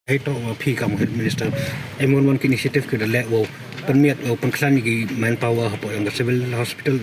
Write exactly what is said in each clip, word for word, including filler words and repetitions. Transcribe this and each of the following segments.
Hei toh wa phi kam health minister, em wan wan ki initiative ki da leh wow pynmiat wow pynkhlaiñ ki manpower hapoh yong ka civil hospital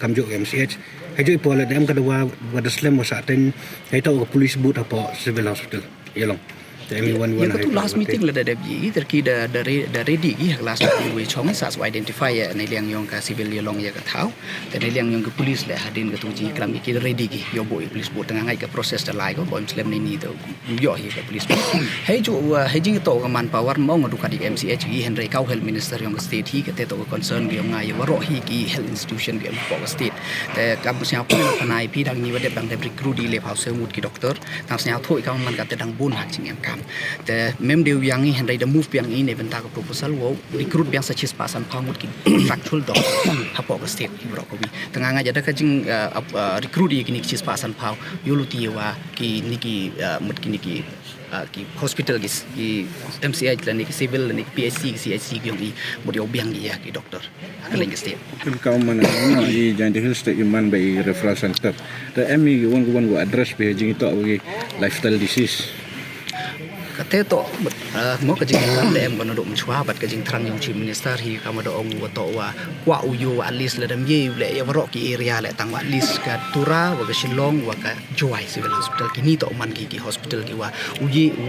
kamjooh ka M C H. Hei jooh i por leh da em ka dawa wa da slem wa sah teng hei toh ka police booth hapoh civil hospital. Yalong. Te em wan wan ya ka tu last meeting la da dep yi ter ki da da re- da ready ki ha last meeting wi chong sa so identify ya nei liang yong ka civil yalong ya ka thaw. Te nei liang yong ka police le hadin ka tu ji klam ki da ready ki yoh booh i police booth. Tang ngai ka process da lai ko bom slem ni ni to yoh hi ka police booth. Hei ju wa hei jing to ka manpower mo nga du ka di M C H ki hynrei ka health minister yong ka state hi ka te to ka concern ki yong ngai waroh hi ki health institution ki yong ka state. Te kam siang pun na panai pi dang ni wa dep dang dep recruit i le phaw se mut ki doctor. Tang sñiaw thoh i kam man ka te dang bun hak ching em kam. Te mem deu yang i hynrei da move biang i ne bynta ka proposal wow recruit biang sa chispah san phaw mut ki contractual doctor hapoh ka state ki bro ko bi. Tang nga jada ka jing, uh, ap- uh, recruit i kini ki chispah san phaw yoh luti wa kini ki, uh, mut kini ki, uh, ki hospital ki s- ki M C H la ni ki civil la ni ki P H C ki C H C ki yong i mut yow biang i ya ki doctor. Ka leng ka state. Kim kam man na i Jaintia Hills te i man ba i referral center. Te em i wan wan wa address bi jing i toh wa ki lifestyle disease. Ka te toh, uh, mo ka jing kam le em ka na do mchwa bat ka jing thrang yong chief minister hi kam da ong wa toh wa kwa u yoh wa at least le dam ye le ya waroh ki area le tang wa at least ka Tura wa ka Shillong wa ka Jowai civil hospital kini toh man ki ki hospital ki wa u ye u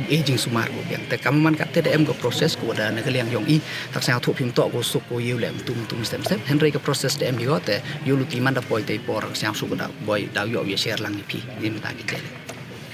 e jing sumar ko biang. Te kam man ka te da em ka process ko da na ka liang yong i. Tak sñiaw thoh phim toh ko suk ko yoh le tum tum stem stem. Hynrei ka process da em hi ko te yoh luti man da poi te por sñiaw suk da poi da yoh ya share lang i phi. Ni mata ki te.